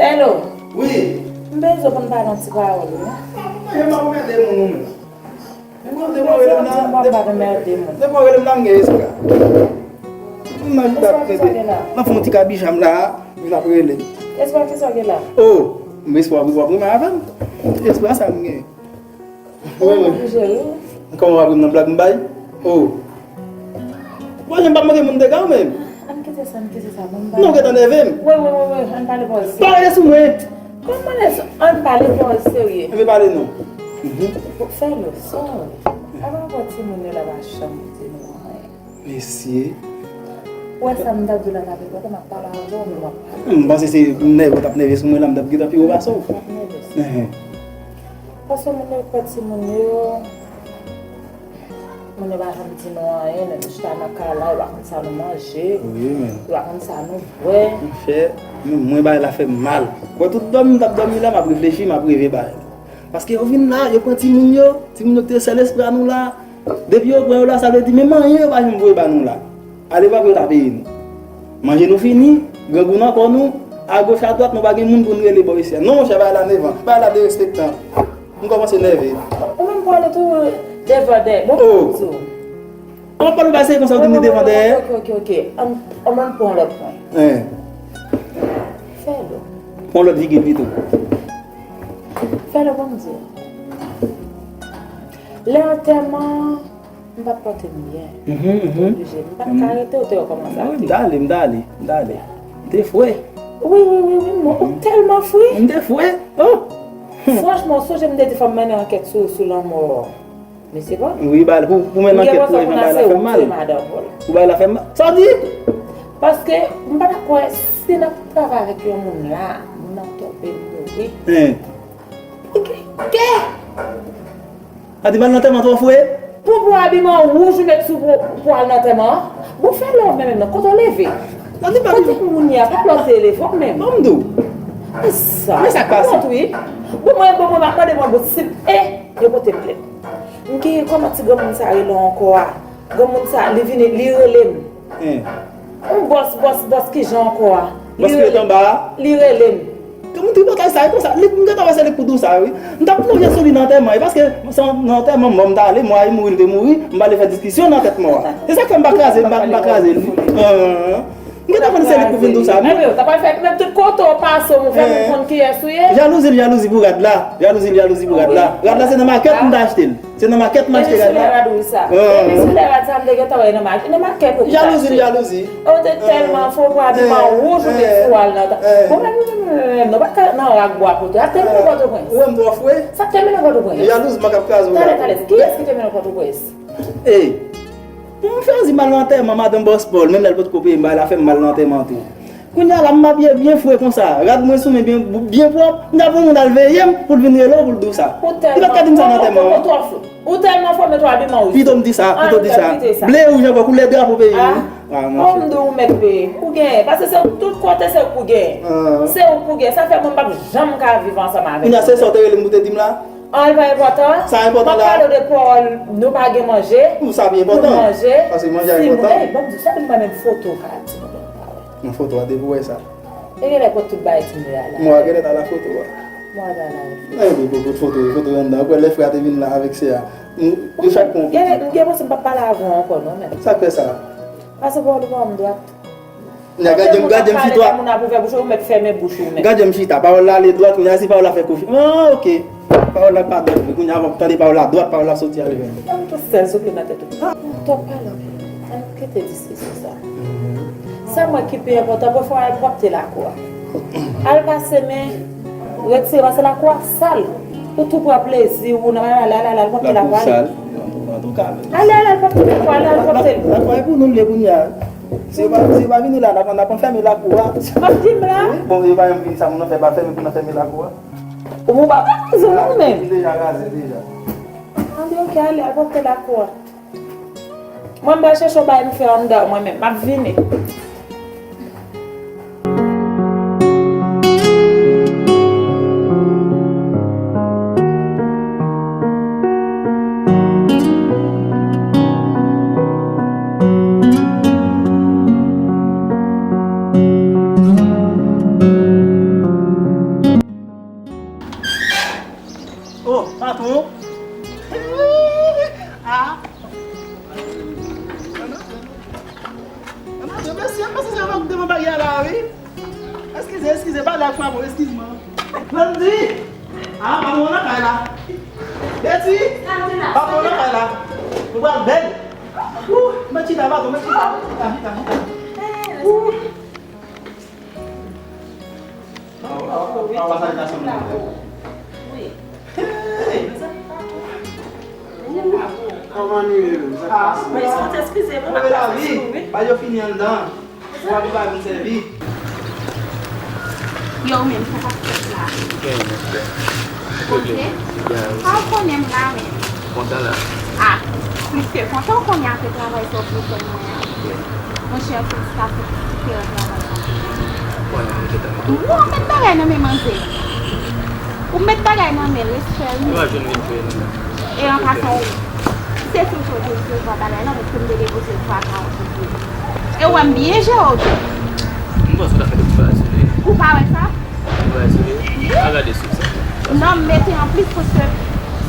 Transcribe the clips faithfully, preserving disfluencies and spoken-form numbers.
Hello. Wi. M bezwen pou n pale yon ti pawòl, wi. Mwen, m ap anmède moun, ou menm. Depi w rele m nan, depi w rele m nan, m gen espwa. M nan chita ap tande. M ap fè yon ti kabich m la, m ap rele. Espwa ki sa w gen la? Oh, m espwa pou w ap renmen avè m. Espwa sa m gen. Wi, wi. Kòman w ap renmen nan blag m bay? Oh. Mwen, m pa manke moun dega ou menm. Ann kite sa, ann kite sa. Non, ou gentan nève m. Wi, wi, wi, wi, ann pale pawòl. Pale sou mwen. Kòman lè sa? Ann pale pawòl serye. Enben pale non. Bon, fè leson. Avan w wè timoun yo la pa janm di nou anyen. Mesye. Ou wè sa m t ap di w la, m ap pale avè w, men w ap pale. M panse se nève w t ap nève sou mwen la, m t ap gentan pi wo pase w. M ap nève sou. Paske moun yo kwè timoun yo, moun yo pa janm di nou anyen, lè nou chita nan kay la, yo pa konn sa nou manje, yo pa konn sa nou bwè. Monchè, mwen, mwen bagay la fè m mal. Kwè tout dòmi m t ap dòmi la, m ap reflechi, m ap reve bagay la. Paske yo vin la, yo pran timoun yo, timoun yo ki te sèl espwa nou la. Depi yo pran yo la, sa vle di menm anyen yo pa janm voye ba nou la. Ale pa pou yo ta peye nou. Manje nou fini, grangou nan kò nou, agoch adwat nou pa gen moun pou n rele bò isi a. Non, monchè, bagay la nèvan, bagay la derespektan. M kòmanse nève. Ou menm pale tou devan dèyè. Bon, oh. An pa nou pase konsa ou di nou devan dèyè. Ok, ok, ok. An, an, ann pran lòt pwen. Hein. Fè lò. Pran lòt vigil pito. Fè lò, ban m di w. Lè antèman, m pa t pòte m byen. Mhm, mhm. Oblije. M pa t ka rete, ou te wè kòman sa te. Wi, m t ale, m t ale, m t ale. M te fre. Wi, wi, wi, wi, mwen, ou tèlman fre. M te fre. Oh! Franchman, ou sonje m te di fò m mennen ankèt sou, sou lanmò Mesye Paul. Wi, ba, pou, pou mennen ankèt pou Evan, bagay la fè m mal. Pou bagay la fè m mal. Sa w di? Paske m pa ta kwè si n ap travay avèk yon moun la, moun nan tonbe mouri. Hein. Kè! A di m al nan antèman twò fre? Pou, pou abiman wouj ou met sou pou, pou al nan antèman an? Bon, fè lè w menm, menm nan, kote w leve? Kote moun ye a? Pa lè w te leve w menm. Ban m di w. E sa. Men sa k pase? Bon, wi. Bon, mwen, bon, mwen, m ap mande mwen, bon, si, e, yo pote m plent. M genyen kòman ti granmoun sa rele ankò a? Granmoun sa, li vini, li rele m. Hein. Yon bòs, bòs, bòs, kijan ankò a? Bòs ki ret anba a? Li rele m. Ke moun tripotay sa, e konsa, li, m gentan wè se li k pou di w sa, wi. M t ap plonje sou li nan antèman, e paske se nan antèman mò m t ale, mò a mouri, li te mouri, m pa vle fè diskisyon nan tèt mò a. Se sa k fè m pa kraze, m pa, m pa kraze li. Hein. M gentan konn se li k pou vin di w sa, wi. Enben, ou ta pral fè, menm tout kote w pase, ou fè moun konn kiyès ou ye. Jalouzi l jalouzi pou rad la. Jalouzi l jalouzi pou rad la. Rad la se nan makèt m t achte l. Se nan makèt m achte rad la. Epi sou lè rad ou sa. Epi sou lè rad sa, m te gentan wè nan makèt, nan makèt ou te achte. Jalouzi l jalouzi. Ou te tèlman fò pou abiman wouj ou te fou al nan tan. Bon, men, men, men, men, men, nou pa t ka nan rak bwa poto. Sa te mennen Pòtoprens. Ou wè m twò fre? Sa te mennen Pòtoprens. Jalouzi m k ap kraze w la. Talè, talè, kiyès ki te mennen Pòtoprens? Ey, m chwazi m al nan antèman madanm bòs Paul, menm lè l potko peye m, bagay la fè m mal nan antèman tou. Kounye a la, m abye byen fre konsa, rad mwen sou men byen, byen pwòp, m t ap yon moun al veye m pou l vin rele w pou l di w sa. Li pa t ka di m sa nan antèman an. Ou tèlman fò, men twò abiman wouj. Pito m di sa, pito m di sa. Ble wouj ankò, koulè drapo peyi m, wi. Ah, monchè. Kòm m di w, ou mèt peye. Ou genyen, paske se tout kote se ou k pou genyen. Se ou k pou genyen. Sa fè mwen m p ap janm ka viv ansanm avèk ou. Kounye a se sa w te rele m pou te di m la? An, li pa enpòtan. Sa enpòtan la. M ap pale w de pawòl, nou pa gen manje. Ou sa pi enpòtan. Pou manje. Paske manje a enpòtan. Ey, ban m di w, sa vin mwen menm foto w ka di nou menm pa wè. Nan foto a, depi w wè sa. E genlè kot tout bagay ti mwen a la. Mwen a genlè ta la foto a. Mwen a ta la. Nan yo pou kot foto, foto anndan. Ou kwè lè frè a te vin la avèk sè a? Nou, yo chak pran yon pitit. Genlè, m gen panse m p ap pale avè w ankò non, menm. Sa k fè sa? Paske pawòl ou pa ban m dwat. Nya, gade m, gade m chita. Moun ap ouvè bouch ou, ou mèt fèmen bouch ou, ou mèt. Gade m chita. Pawòl la ale dwat, kounye a si pawòl la fè konfi-, ah, ok. Pawòl la pa dwat vre. Kounye a, w ap tande pawòl la dwat, pawòl la soti ale vre. Ban m tou sèl souple nan tèt ou. Ah, twòp pale anpil. Ann kite diskisyon sa. Sa m wè ki pi enpòtan, pafwa al pwòpte lakou a. Al pase men, retire, paske lakou a sal. Ou tou pran plezi ou nan, al, al, al, al pwòpte lakou a. Lakou sal. Antouka. Ale, ale, al pwòpte lakou a, ale, al pwòpte l. Lakou a e pou nou l ye kounye a. Si yo pa, si yo pa vini la, n ap, n ap anfème lakou a. Sa w ap di m la? Wi, bon, yo pa janm vin sa, moun nan fè pa fèmen pou n anfème lakou a. Ou pa ka raze non ou menm. Li deja raze deja. Ann di, ok, ale, al pwòpte lakou a. Mwen, m pral chèche yon bagay m fè anndan mwen menm. M ap vini. Eskiz mwen. Landy! Ah, pa mwen nan kay la. Betty! Pa mwen nan kay la. Nou pral bèl. Ouh, mwen chita, pa mwen chita. Chita, chita, chita. Ouh. Wi. Hey! Kòman nou ye menm? Sa k pase? Mwen eskize, mwen pa ka fè sou nou, wi. Ba yo fini anndan. Ou pa vin sèvi. Yo, menm, sa k ap fèt la? Byen, byen. Kote? Byen. Sa w konnen m la menm. Kontan la. Ah, plis ke kontan, w konnen apre travay sa w pou fè mwen an. Monchè, felisitasyon pou ti travay la. Bon, nou te tann. Ou met bagay nan men manzè. Ou met bagay nan men l, respè wi. Nou pa jwenn vin jwe nou. E an pasan, se sou cho te resevwa bagay la, paske m te depoze l sou akawont ou. E w wè m byen jere w tou. M panse w ta fè de bagay sou li. Ou pa wè sa? Ou pa wè sou li? Wi. A gade sou sa. Non, m mete anplis paske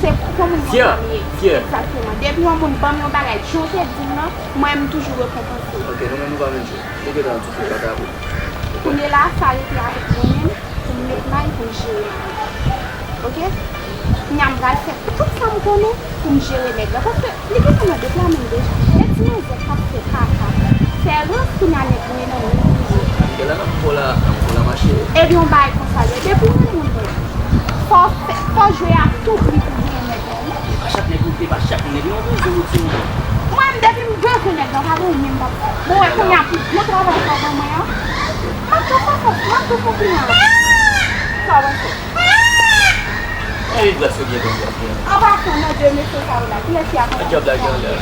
se pou moun konn sa m ye. Egzakteman. Depi yon moun ban m yon bagay, jan w te di m nan, mwen, m toujou rekonpanse w. Ok, nou menm nou pa menm jwe. Nou gentan di tout bagay pou. Kounye la, sa rete avèk mwen menm pou m met may pou m jere nèg la. Ok? Kounye a m pral fè tout sa m konnen pou m jere nèg la. Paske li gentan nan de pla men deja. Nèg ti manzè k ap fè kaka, fè rans, kounye a nèg mwen nan men li ye. Gèlè nan kò la, nan kò la mache. Epi yon bagay konsa ye. Depi w renmen yon nèg, fò w fè, fò w jwe a tou pri pou w genyen nèg la wi. E pa chak nèg ou, e pa chak nèg non, ou bezwen ou ti moun. Mwen, depi m bezwen nèg la, pa gen anyen m p ap fè. Bon, wè, kounye a, nan travay sa w ban mwen an, m ap tou fè fòs, m ap tou fè konpliman. Sa w panse? Anvi gras yo byen konn gras byen. An pasan, nan de mesye sa yo la, kilès ki akonpanye djab la gen anlè?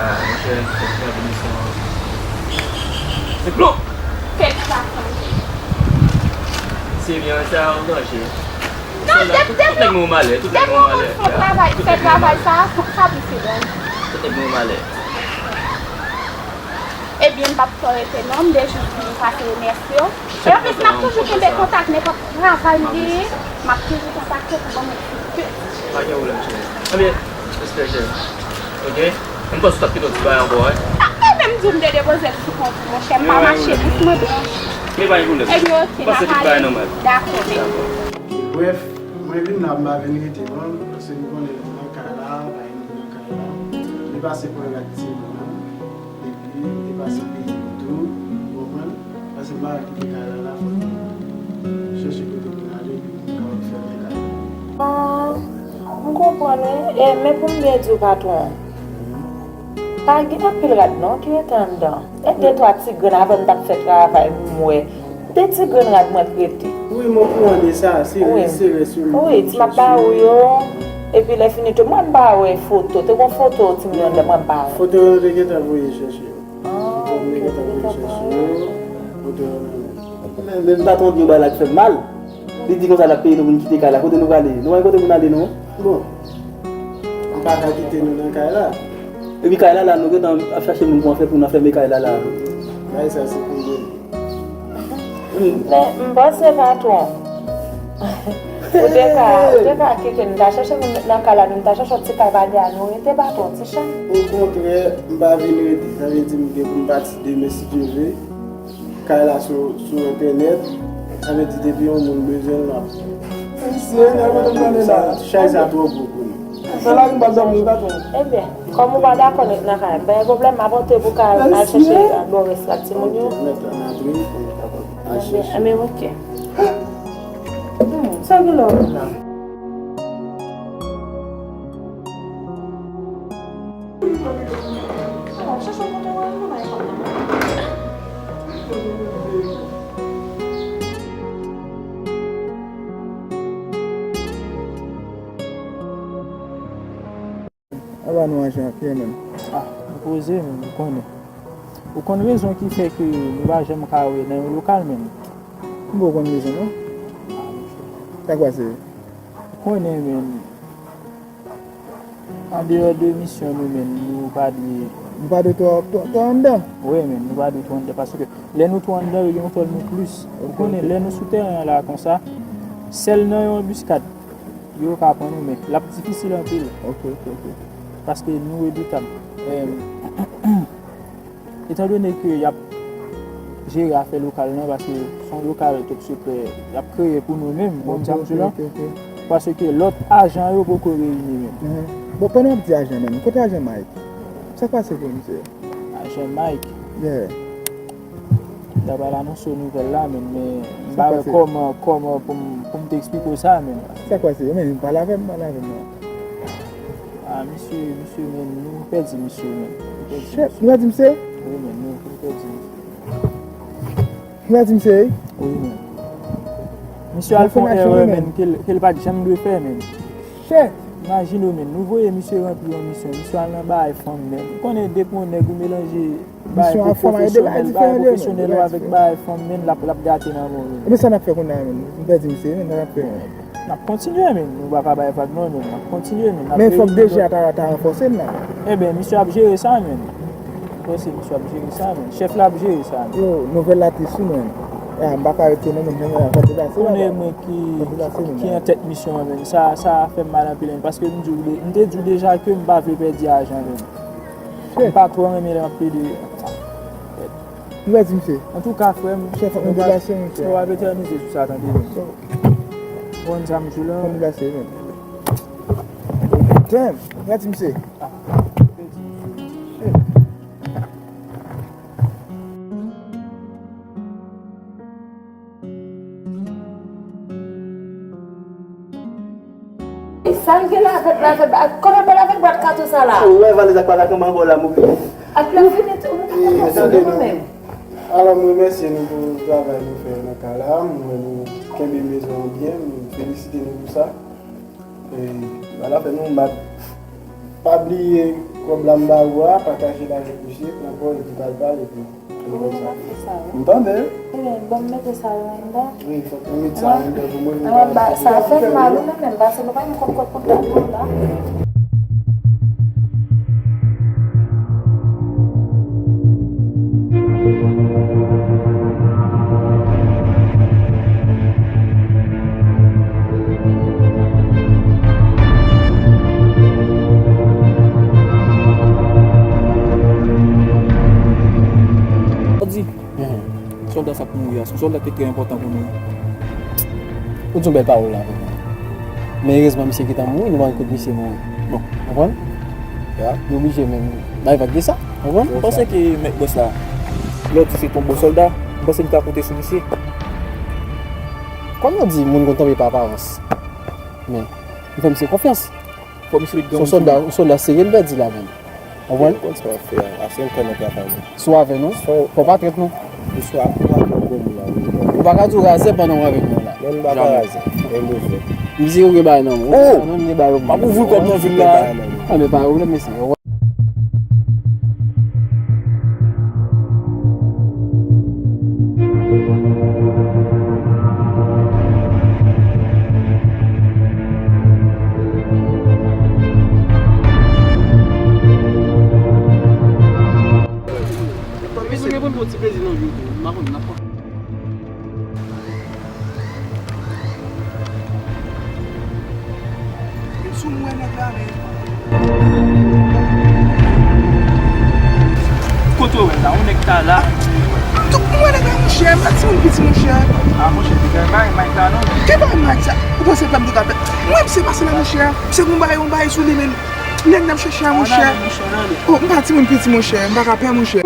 Ah, monchè, fòk fè konesans. Se plon! Felisitasyon. Se byen, sa an danje. Non, tout nèg mwen malè, tout nèg mwen malè. Depi yon moun fè travay, fè travay sa, sa pou se bon. Tout nèg mwen malè. Ebyen, m p ap fè w rete non, m te jis vin pase remèsye w. E anplis, m ap toujou kenbe kontak, nenpòt travay m genyen, m ap toujou kontakte w pou ban mwen ti plis. Pa gen pwoblèm, cheri. Ebyen, respè, cheri. Ok? M panse w t ap kite yon ti bagay ankò, wi. Sa fè menm di w m te depoze l sou kont ou, monchè, m pa mache, bous mwen blanch. Men pa gen pwoblèm. Ebyen, ok, n a pale. Dakò, mèsi. Brèf, mwen vin la, m pa vin rete non, paske m konnen nan kay la, pa gen moun nan kay la. Li pase pran rad timoun nan. Epi, li pase peyi m tou, ou konprann? Paske m pa ka kite kay la la, fò m chèche kote pou m ale, epi m kapab fèmen kay la. Ah, m konprann, wi. E, men pou m byen di w, patwon, pa gen anpil rad non ki rete anndan. E de twa ti grenn avan m t ap fè travay, m wè. De ti grenn rad mwen k rete. Wi, m okouran de sa, se rès, se rès yo m chèche. Wi, m ap ba ou yo. Epi lè fini tou, mwen m pa wè foto. Te gon foto timoun yo anndan, mwen m pa wè. Foto yo te gentan voye chèche yo. Ah, ok, te gentan voye chèche yo. Foto yo nan men. Men, men patwon di yon bagay la k fè m mal. Li di konsa l ap peye nou pou n kite kay la. Kote nou prale? Nou pa gen kote pou n ale non. Bon. M pa ka kite nou nan kay la. Epi kay la la, nou gentan ap chache moun pou anfè, pou n anfème kay la la. Bagay sa se pou nou. Men, m panse, patwon, ou te ka, ou te ka kite m ta chèche moun nan kay la, nou ta chèche yon ti kay pa de a nou rete, patwon, ti chan. Okontrè, m pa vin rete. Sa vle di m gen pou m pati demen, si Dye vle. Kay la sou, sou entènèt. Sa vle di depi yon moun bezwen l, l ap. Mesye, nèg yo te pran sa, chay sa twò gwo pou nou. Sa la, m pa janm ri, patwon. Ebyen, kòm ou pa dakò nou ret nan kay, pa gen pwoblèm, m a monte pou ka al chèche bò rès la timoun yo. Mèt ann antre pou nou kapab al chèche. Ebyen, ok. Hmm, sa gen lè w la. Anba nou ajan Pyè menm. Ah, nou poze menm, ou konnen. Ou konn rezon ki fè ke nou pa janm ka wè nan yon lokal menm? M poko konn rezon non. Sa k pase? Ou konnen menm. Andeyò de misyon nou menm, nou pa dwe. Nou pa dwe twò, twò, twò anndan? Wi menm, nou pa dwe twò anndan paske lè nou twò anndan, yo gen yon fòl nou plis. Ou konnen, lè nou sou tèren an la konsa, sèl nan yon anbiskad yo ka pran nou, men l ap difisil anpil. Ok, ok, ok. Paske nou redoutab. Em, etandone ke y ap jere afè lokal lan, paske se yon lokal top sekrè y ap kreye pou nou menm, ou konprann sa m di w la? Ok, ok, ok. Paske lòt ajan yo poko reyini menm. Mhm. Bon, pandan w ap di ajan menm, kote ajan Mike? Sa k pase pou misye? Ajan Mike? Yeah. M ta pral anonse w nouvèl la menm, men m pa wè kòman, kòman pou m, pou m te eksplike w sa menm. Sa k pase? Men pale avè m, pale avè m non. Ah, misye, misye, men nou pèdi misye, men. Nou pèdi misye. Shit, nou pèdi misye? Wi, men nou, nou pèdi misye. Nou pèdi misye, wi? Wi, men. Misye al fè yon erè, men, ke l, ke l pa t janm dwe fè, men. Shit! Imajine w, men, nou voye misye ranpli yon misyon. Misye al nan bagay fanm, men. Ou konnen depi yon nèg ou melanje bagay pwofesyonèl, bagay pwofesyonèl ou avèk bagay fanm, men, l ap, l ap gate nan men w, men. Ebyen sa n ap fè kounye a, men? Nou pèdi misye, men, sa n ap fè, men? N ap kontinye, men. Nou pa ka bay vag non, men. N ap kontinye, men. Men fòk D G a ta, ta ranfòse n la. Ebyen, misye ap jere sa, men. Panse misye ap jere sa, men. Chèf la ap jere sa, men. Yo, nouvèl la tris wi, men. Ah, m pa ka rete non, men, men, fò deplase, papa. Konnen mwen ki, ki an tèt misyon an, men. Sa, sa fè m mal anpil, men. Paske m di w de-, m te di w deja ke m pa vle pèdi ajan, men. M pa twò renmen lè m ap plede. Nou pèdi misye. Antouka, frè m, chèf, fòk nou deplase, mesye. Nou pa etènize sou sa, tande, men. Bon, sa m di w la. Fòk nou deplase, men. Damn, nou pèdi misye. Sa l gen lavèt, lavèt, kote bèl avèk bwat kato sa la? Ou wè valiz ak pa ka kanpe ankò la, m oblije. Ak la fini tou, nou pa ka fè sou nou menm. Alò, m remèsye nou pou travay nou fè nan kay la. M wè nou kenbe mezon an byen. M felisite nou pou sa. E, ala fè nou, m pa, pa bliye kòb la m ba ou a, pataje l avèk misye, pran kò epi pa l pale epi. M tande. Ebyen, ban m mete sa yo anndan. Wi, fòk nou met sa anndan pou mwen, pou mwen ba, sa fè m mal, ou menm menm, pase nou pa gen kòb kòb pou dat nou la. Di, sòlda sa k mouri a, se yon sòlda ki te trè enpòtan pou nou. Ou di yon bèl pawòl la pou mwen. Men erezman, misye gentan mouri, nou pa konn kote misye mouri. Bon. Konprann? Ya. Nou oblije menm bay vag de sa. Konprann? M panse ke mèt bòs la, lè w di se te yon bon sòlda, m panse m ka konte sou misye. Kòm yo di, moun konn tonbe pa aparans. Men, m fè misye konfyans. Fò misye met gran moun sou li. Se yon sòlda, yon sòlda serye n pèdi la menm. Konprann? Konn sa w ap fè a. Ase n kwè nan travay nou. Si w avè nou, fò w pa trèt nou. Ou swa ou pa fè bon moun la, wi. Ou pa ka di w razè pandan w avèk nou la. Non, m pa ka razè. Mwen move. M di ou gen bagay nan men w. Oh! Non, m gen bagay nan men w. M ap ouvri kòb nan vil la. Ah, men pa pwoblèm, mesye. Mesye, mwen bon ti plezi nan vi w tou. M pa konn nan. Sou mwen nèg la, men. Kote w wè l la? Yon nèg ta la. Tout mwen nèg la, monchè, m pa timoun piti, monchè. Ah, monchè, te gen bagay Mike la, non? Ki bagay Mike sa? Ou panse pèp nou ka pè? Mwen, misye pase la, monchè. Misye gon bagay, yon bagay sou li, men. Nèg n ap chèche a, monchè. Oh, m pa timoun piti, monchè. M pa ka pè, monchè.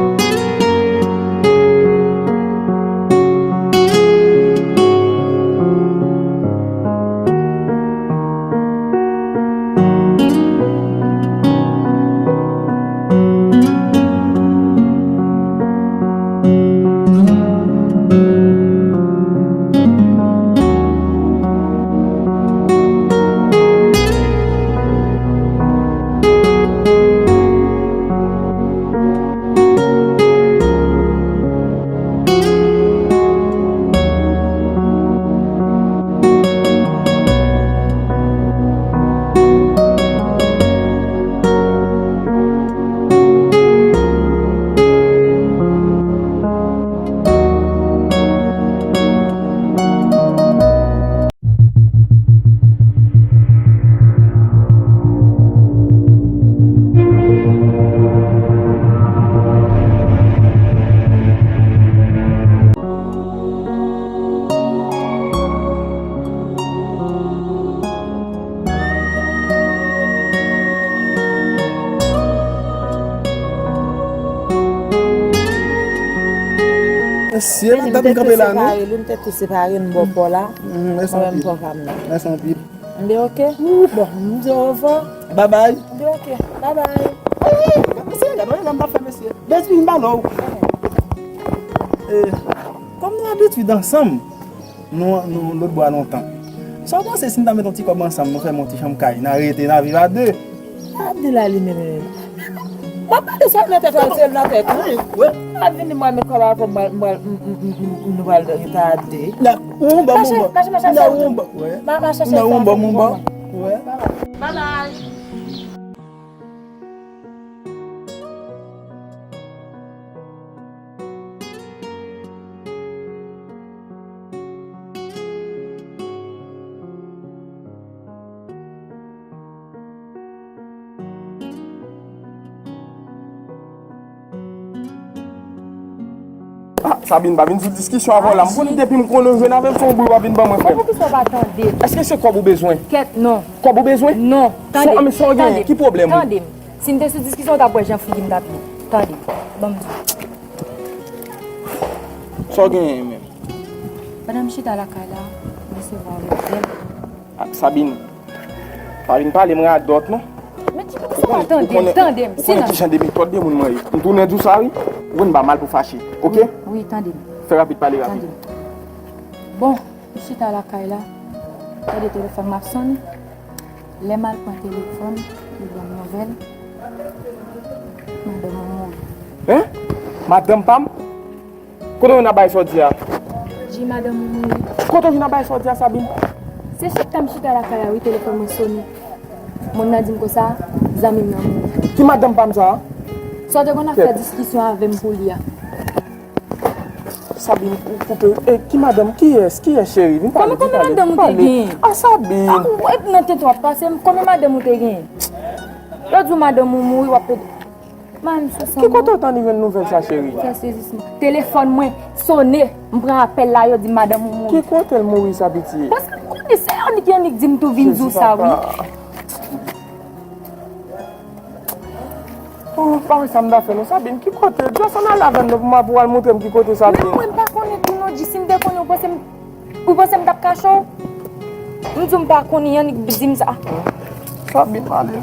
Mesye, nan tèt m kanpe la, non? Li, m tèt tou separe, m bò kò la. Mwen menm kò pa m nan. Mèsi anpil. M di oke. Bon, m di ovwa. Babay. M di oke. Babay. Mesye, gade, wè, m pa fè mesye. Bèt fi, m pa lò. Kòm nou abitid ansanm, nou, nou lòt bò a lontan. Sa w panse si n ta met yon ti kòb ansanm, nou fèmen yon ti chanm kay, n a rete, n a viv a de? Abdila li menm menm. Mwen pa de sa nan tèt ou, se nan tèt ou. Wi. Pa vini mwen met kòb avè m, mwen, mwen, m, m, m, m, nou pral rete a de. Ou anba, mwen anba. Mache, mache, mache. Ou anba, wi. Ma, mache, mache. Ou anba, mwen anba. Wi. Bye bye. Ah, Sabine, pa vin sou diskisyon avè w la. M konnen depi m konnen w jwenn avè m, se yon bri w ap vin ban mwen, frè m. Poukisa w pa tande m? Èske se kòb ou bezwen? Kèt, non. Kòb ou bezwen? Non. Tande. Sa w genyen? Ki pwoblèm ou? Tande m. Si n te sou diskisyon, w t ap wè jan figi m t ap ye. Tande. Ban m di w. Sa w genyen menm? Pandan m chita lakay la, m resevwa yon nòvèl. Ah, Sabine, pa vin pale m radòt, non. Men ki, poukisa w pa tande m? Tande m, silans. Ou konnen ki jan de metòd de moun mwen ye. M tounen di w sa, wi. Ou konn m pa mal pou fache, oke? Wi, wi, tande m. Fè rapid, pale rapid. Tande m. Bon, m chita lakay la. Tande telefòn m ap sonnen. Lè m al pran telefòn, li ban m nòvèl. Madanm mwen mouri. Hein? Madanm pa m? Kote w jwenn bagay sa w di a? Di madanm ou mouri. Kote w jwenn bagay sa w di a, Sabine? Se chak tan m chita lakay la, wi, telefòn mwen sonnen. Moun nan di m konsa, zanmi m nan mouri. Ki madanm pa m sa a? Sa w te konn ap fè diskisyon avè m pou li a. Sabine, ou koupe. E, ki madanm? Kiyès? Kiyès, cheri? Vin pale, vin pale. Konbyen madanm ou te genyen? Ah, Sabine. Ah, ou, epi nan tenten w ap pase m. Konbyen madanm ou te genyen? Yo di w madanm ou mouri, w ap pede. Man, m sou san. Ki kote w tande jwenn nouvèl sa, cheri? Fè sezisman. Telefòn mwen sonnen, m pran apèl la, yo di m madanm ou mouri. Ki kote l mouri sa, piti? Paske m konnen se annik, annik di m tou vin di w sa, wi. Oh, pa wè sa m ta fè non, Sabine. Ki kote? Just ann ale avè m non, pou m, pou w al montre m ki kote, Sabine. Men mwen m pa konnen tou non, G, si m te konnen, ou panse m Ou panse m t ap kache w? M di w m pa konnen, annik di m sa. Sabine, m ale.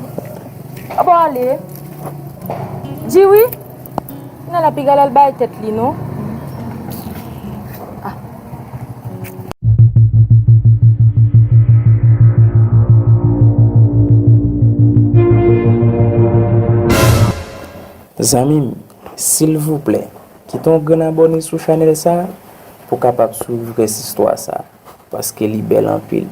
Apa w ale? Di wi. Nan la piga l al bay tèt li, non? Ah. Zanmi m, silvouplè, kite yon grenn abòne sou chanèl sa a pou w kapab swiv rès istwa sa a. Paske li bèl anpil.